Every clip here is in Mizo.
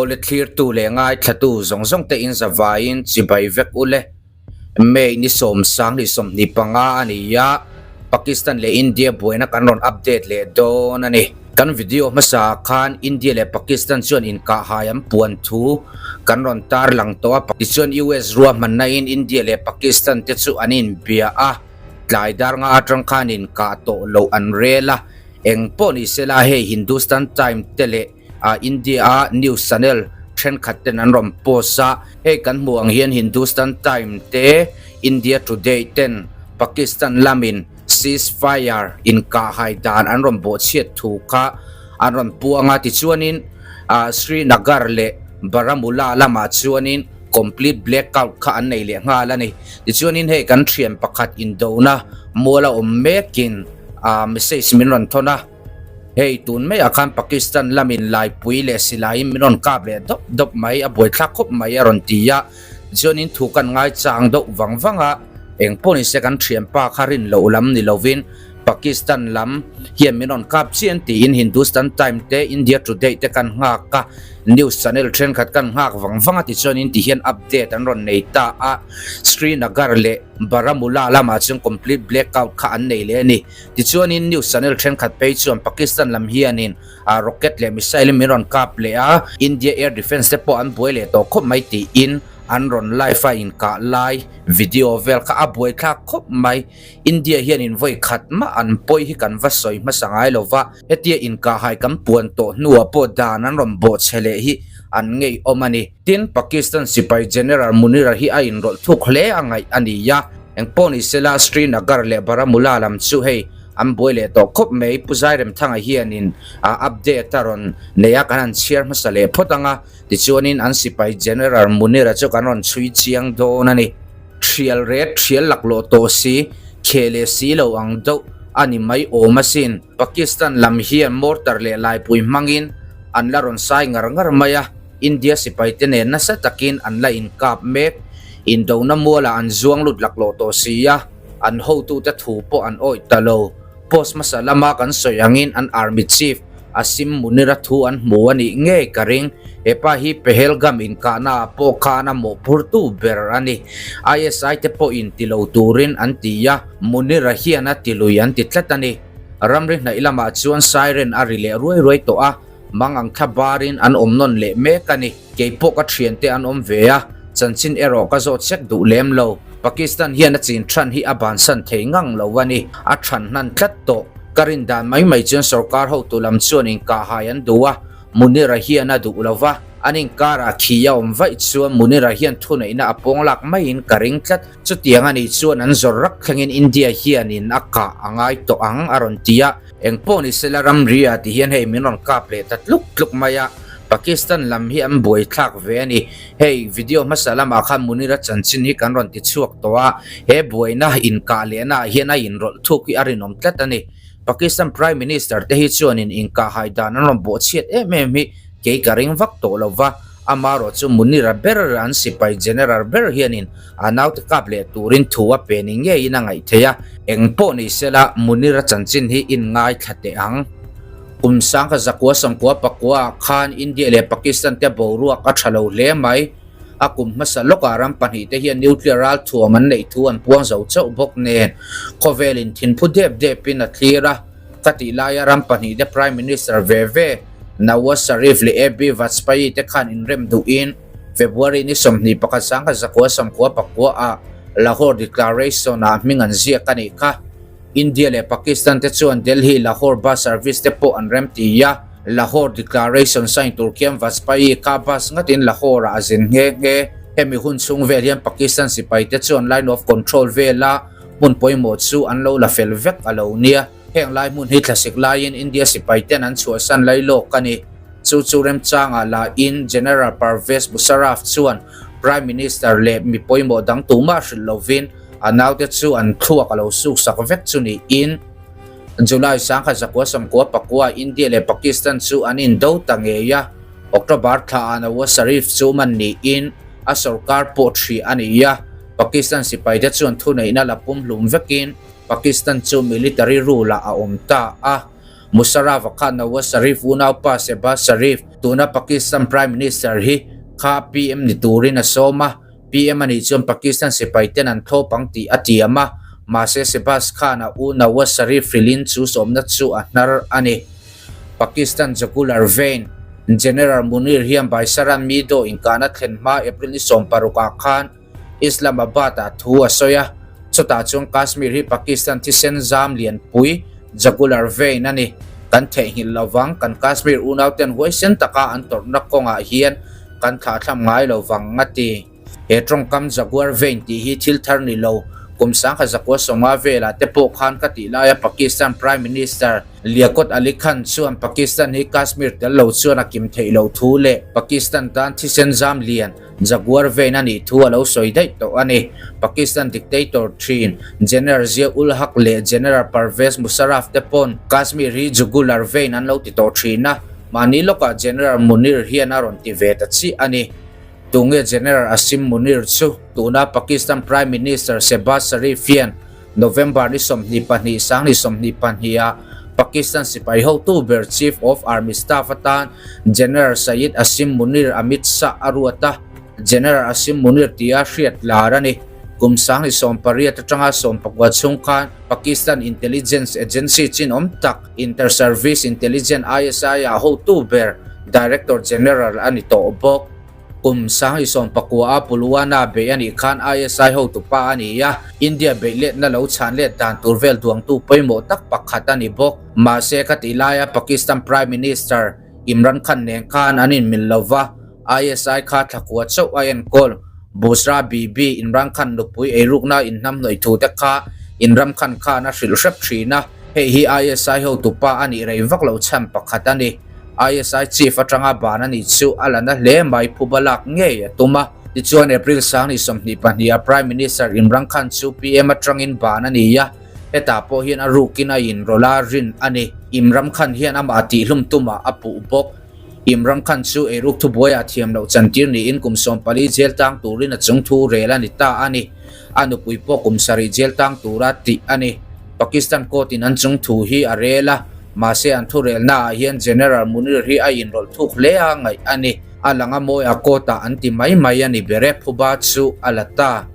Awle thlirtu leh ngaithlatu zawng zawng te in zavaiin chibai vek ule. May ni 10 25 a ni a, Pakistan leh India buaina kan rawn update leh dawn a ni. Kan video hmasa ah khan India leh Pakistan chuan inkahhai an puan thu kan rawn tarlang tawh a, tichuan US ruahmanna in India leh Pakistan te chu an inbia a, tlai dar nga atang khan inkah tawh loh an rel a, eng pawh ni sela hei Hindustan Time te leh India a news channel thenkhat ten an rawn post a, hei kan hmuh ang hian Hindustan Time te, India Today ten Pakistan lamin ceasefire inkahhai dan an rawn bawhchhiat thu kha an rawn puang a, tichuanin Srinagar leh Baramulla lamah chuanin complete blackout kha an nei leh nghal a ni. Tichuanin hei kan thian pakhat indona mual a awm mekin message min rawn thawn a. Hei tun maiah khan Pakistan lamin laipui leh silaiin min rawn kap leh dawp dawp mai, a buaithlak khawp mai a rawn ti a. Chuanin thu kan ngaichang deuh vang vang a, eng pawh nise kan thianpa kha rin loh lam ni lovin Pakistan lam hian min rawn kap chian tiin Hindustan Time te India Today te kan nghak a, news channel thenkhat kan nghak vang vang a tichuanin tihian update an rawn nei ta a. Srinagar leh Baramulla lamah chuan complete blackout kha an nei leh a ni. Tichuanin news channel thenkhat phei chuan Pakistan lam hianin rocket leh missile in min rawn kap leh a, India air defence te pawh an buai leh tawh khawp mai tiin an rawn live a inkah lai video vel kha a buaithlak khawp mai. India hianin vawi khat mah an pawi hi kan va sawi hmasa ngai lo va, hetia inkahhai kan puan tawh hnuah pawh dan an rawn bawhchhe leh hi an ngeiawm a ni. Tin, Pakistan sipai General Munir-a hi a inrawlh thuk hle a ngaih a ni a. Engpawh ni sela Srinagar leh Baramulla lam chu hei an buai leh tawh khawp mai. Pu Zairemthanga hianin a update a rawn nei a, kan han chhiar hmasa leh phawt ang a, tichuanin an sipai General Munir-a chu kan rawn chhui chiang dawn a ni. Thial ret thial laklawh tawh si, kheh leh si lo ang deuh a ni mai awm asin. Pakistan lam hian mortar leh laipui hmangin an la rawn sai ngar ngar mai a. India sipaite nen nasa takin an la inkap mek. Indona mualah an zuang lut laklawh tawh si a, an hotute thu pawh an awih ta lo. Post hmasa lama kan sawi angin an Army Chief Asim Munir-a thu an hmu a nih ngei ka ring. He pa hi Pahalgam inkahnaah pawh khan a mawhphurtu ber a ni. ISI te pawhin ti lo turin an ti a, Munir-a hian a ti lui an ti tlat a ni. Ramri hnaih lamah chuan siren a ri leh ruai ruai tawh a. Mang ang thla barin an awm nawn leh mek a ni. Kei pawh ka thiante an awm ve a, chanchin erawh ka zawt sek duh lem lo. Pakistan hian a chin than hi a bansan thei ngang lo a ni. A than hnan tlat tawh. Ka rin dan mai mai chuan sorkar hotu lam chuan inkahhai an duh a, Munira hian a duh lo va. An inkarah khi a awm vaih chuan Munira hian thuneihna a pawng lak maiin ka ring tlat. Chutiang a nih chuan an zawr rak thlengin India hianin a kah a ngai tawh ang a rawn ti a. Engpawh ni sela ramri ah ti hian hei min rawn kap leh ta tluk tluk mai a, Pakistan lam hi an buaithlak ve a ni. Hei video hmasa lamah khan Munira chanchin hi kan rawn ti chhuak tawh a, he buaina inkah lehna ah hian a inrawlh thuk hi a rinawm tlat a ni. Pakistan Prime Minister te hi chuanin inkah hai dan an rawn bawhchhiat em em hi kei ka ring vak tawh lo va, amarawh chu Munira ber an sipai General ber hianin A naute kap leh turin thu a pe ni ngeiin a ngaih theih a, eng pawh ni sela Munira chanchin hi in ngaithla teh ang. Kum sangkhat zakua sawmkua pakua ah khan India leh Pakistan te boruak a tha lo hle mai. A kum hmasa lawkah ram pahnih te hian nuclear ralthuam an neih thu an puang zo chauh bawk nen khawvelin thinphu dep depin a thlir a. Ka tih laia ram pahnih te Prime Minister ve ve Nawaz Sharif leh AB Vajpayee te khan inrem duhin February ni 21 1994 ah Lahore Declaration ah hming an ziak a nih kha. India leh Pakistan te chuan Delhi Lahore bus service te pawh an remti a, Lahore Declaration sign tur khian Vajpayee kha bus ngatin Lahore ah a zin nghe nghe. Hemi hun chhung vel hian Pakistan sipai te chuan line of control vela hmun pawimawh chu an lo la fel vek a lo nia. Heng lai hmun hi thlasik laiin India sipai ten an chhuahsan lailawk a ni. Chu chu remchangah la in General Pervez Musharraf chuan Prime Minister leh mi pawimawh dang tumah hrilh lovin a naute chu an thluak a lo suksak vek chu niin July 1994 India leh Pakistan chu an indo ta ngei a, October thla ah Nawaz Sharif chu man niin a sorkar pawh ṭhih a ni a, Pakistan sipaite chuan thuneihna la pumhlum vekin Pakistan chu military rule ah a awm ta a. Musharraf-a khan Nawaz Sharif unaupa Shehbaz Sharif, tuna Pakistan Prime Minister hi kha PM ni turin a sawm a, PM a nih chuan Pakistan sipai ten an thlawp ang tih a tiam a, mahse Shehbaz khan a u Nawaz Sharif hrilhin chu sawmna chu a hnar a ni. Pakistan jugular vein General Munir hian Baisaran Meadow inkahna thlen hma April ni 16 ah khan Islamabad-ah thu a sawi a, chutah chuan Kashmir hi Pakistan thisen zam lianpui jugular vein a ni. Kan theihnghilh lovang, kan Kashmir unauten huaisen taka an tawrhna kawngah hian kan thlahthlam ngai lovang a ti. He tawngkam Jaguar vein tih hi thil thar ni lo, kum sangkhat zakua sawmnga velah te pawh khan ka tih laia Pakistan Prime Minister Liaquat Ali Khan chuan Pakistan hi Kashmir tel lo chuan a kim theih loh thu leh Pakistan tan thisen zam lian Jaguar vein a nih thu a lo sawi daih tawh a ni. Pakistan dictator thin General Zia ul Haq leh General Pervez Musharraf te pawn Kashmir hi Jugular vein an lo ti tawh thin a, mahni lawkah General Munir hian a rawn ti ve ta chiah a ni. Tunge General Asim Munir chu tuna Pakistan Prime Minister Shehbaz Sharif hian November ni 22 sang ni 22 ah Pakistan sipai hotu ber Chief of Army Staff atan General Syed Asim Munir Amit Shah a ruat a, General Asim Munir tia hriat lar a ni. Kum sang ni 18 atanga 19 chhung khan Pakistan Intelligence Agency chin awm tak Inter-Service Intelligence ISI ah hotu ber Director General a ni tawh bawk. Kum sang i 19 a Pulwana beih a nih khan ISI hotupa a ni a, India beih letna lo chhan let dan tur vel duangtu pawimawh tak pakhat a ni bawk. Mahse ka tih laia Pakistan Prime Minister Imran Khan nen khan an inmil lo va, ISI kha thlakua chauh a enkawl. Bushra Bibi, Imran Khan nupui eirukna inhnamhnawih thu te kha Imran Khan khan a hrilh hrep thin a, hei hi ISI hotupa a nih rei vak loh chhan pakhat a ni. ISI chief atanga ban a nih chu a la na hle mai phuba lak ngei a tum a. Tichuan April sang ni 22 ah Prime Minister Imran Khan chu PM atangin ban a ni a, hetah pawh hian a rukin a inrawlh a rin a ni. Imran Khan hian amah tihlum tumah a puh bawk. Imran Khan chu eiruk thubuaiah thiam loh chantir niin kum 14 jail tang turin a chung thu rel a ni ta a ni. A nupui pawh kum 7 jail tang tura tih a ni. Pakistan court in an chung thu hi a rel a, mahse an thurelna ah hian General Munir hi a inrawlh thuk hle a ngaih a ni. A lang a mawi a court ah an ti mai mai a ni ber e, phuba chu a la ta.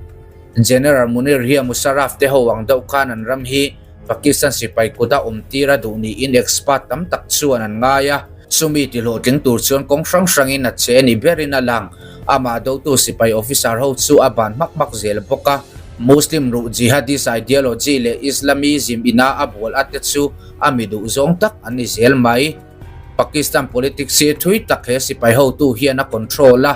General Munir hi a Musharraf te ho ang deuh khan an ram hi Pakistan sipai kut a awm tir a duh niin expert tam tak chuan an ngai a. Chumi ti hlawhtling tur chuan kawng hrang hrangin a che ni berin a lang. Amah dotu sipai officer ho chu a ban hmak hmak zel bawk a. Muslim ruh jihadist ideology leh Islamism ina a bual ate chu a mi duh zawng tak an ni zel mai. Pakistan politics hi thui tak he sipai hotu hian a control a,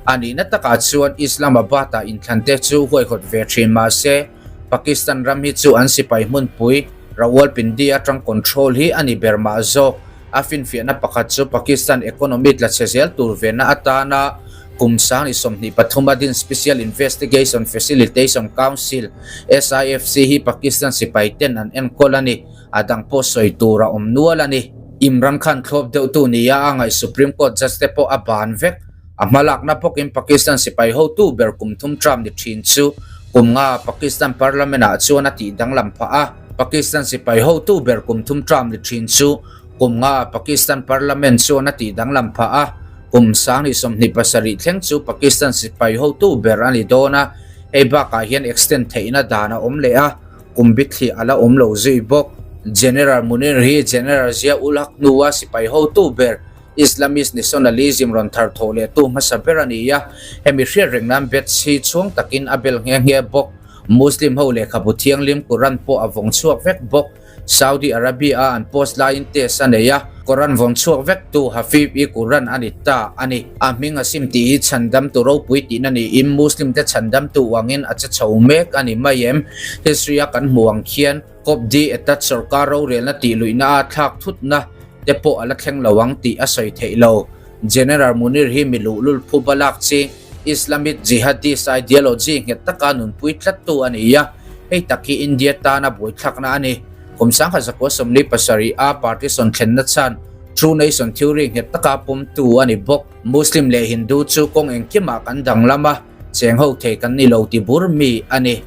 a nihna takah chuan Islamabad-ah inthlante chu huaihawt ve thin mah se, Pakistan ram hi chu an sipai hmunpui Rawalpindi atang control hi a ni ber mah zawk. A finfiahna pakhat chu Pakistan economy tla chhe zel tur vena atana kum sang ni 23 a din Special Investigation Facilitation Council, SIFC, hi Pakistan sipai ten an enkawl a ni. A dang pawh sawi tur a awm nual a ni. Imran Khan thlawp deuhtu nia a ngaih Supreme Court judge te pawh a ban vek. A hmalakna bawkin Pakistan sipai hotu ber kum thum term ni thin chu kum nga Pakistan Parliament ah chuan a tih danglam phah a. Pakistan sipai hotu ber kum thum term ni thin chu kum nga Pakistan Parliament chuan a tih danglam phah a. Kum sang ni 27 thleng chu Pakistan sipai hotu ber a ni dawn a, hei bakah hian extend theihna dan a awm leh a, kum bithli a la awm lo zui bawk. General Munir hi General Zia ul Haq hnua sipai hotu ber Islamist nationalism rawn thar thawh leh tu hmasa ber a ni a, hemi hriat reng nan bet chhi chhuang takin a bel nghe nghe bawk. Muslim ho lehkhabu thianghlim Quran pawh a vawng chhuak vek bawk. Saudi Arabia a an post laiin test a nei a, Quran vawng chhuak vek tu Hafib-i Quran a ni ta a ni. A hming a sim tih hi chhandamtu ropui tihna niin Muslim te chhandamtu angin a che chho mek a ni mai em? History a kan hmu ang khian Copd etat sorkar rorelna tih luihna a thlak thutna te pawh a la thleng lo ang tih a sawi theih lo. General Munir hi mi luhlul phu balak chi Islamic Jihadist ideology nghet taka nunpui tlattu a ni a, hei tak hi India tana buaithlakna a ni. Kum 1947 a partition thlenna chhan True Nation Theory nghet taka pawmtu a ni bawk. Muslim leh Hindu chu kawng engkimah kan danglam a, cheng ho thei kan ni lo ti bur mi a ni.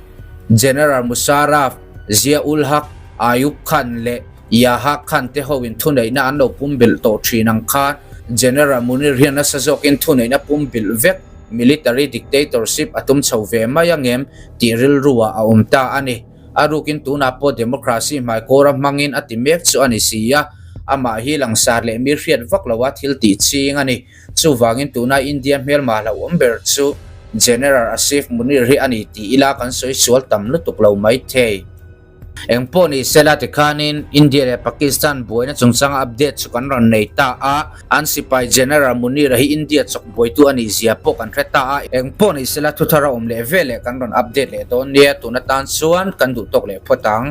General Musharraf, Zia ul Haq, Ayub Khan leh. Yaha Khan te hoin thuneihna an lo pumbilh tawh thin ang khan General Munir hian nasa zawkin thuneihna pumbilh vek military dictatorship a tum chho ve mai angem tih rilruah a awm ta a ni. A rukin tunah pawh democracy hmaikawra hmangin a ti mek chu a ni si a, amah hi langsar leh mi hriat vak loa thil tih ching a ni. Chuvangin tuna India hmelma hlauhawm ber chu General Asif Munir hi a ni tih ila kan sawi sual tam lutuk lo mai thei. Eng pawh ni sela tikhanin India leh Pakistan buaina chungchanga update chu kan rawn nei ta a, an sipai General Munir-a hi India chawk buaitu a nih zia pawh kan hre ta a, eng pawh ni sela thuthar a awm leh veleh kan rawn update leh dawn nia, tun atan chuan kan duh tawk leh phawt ang.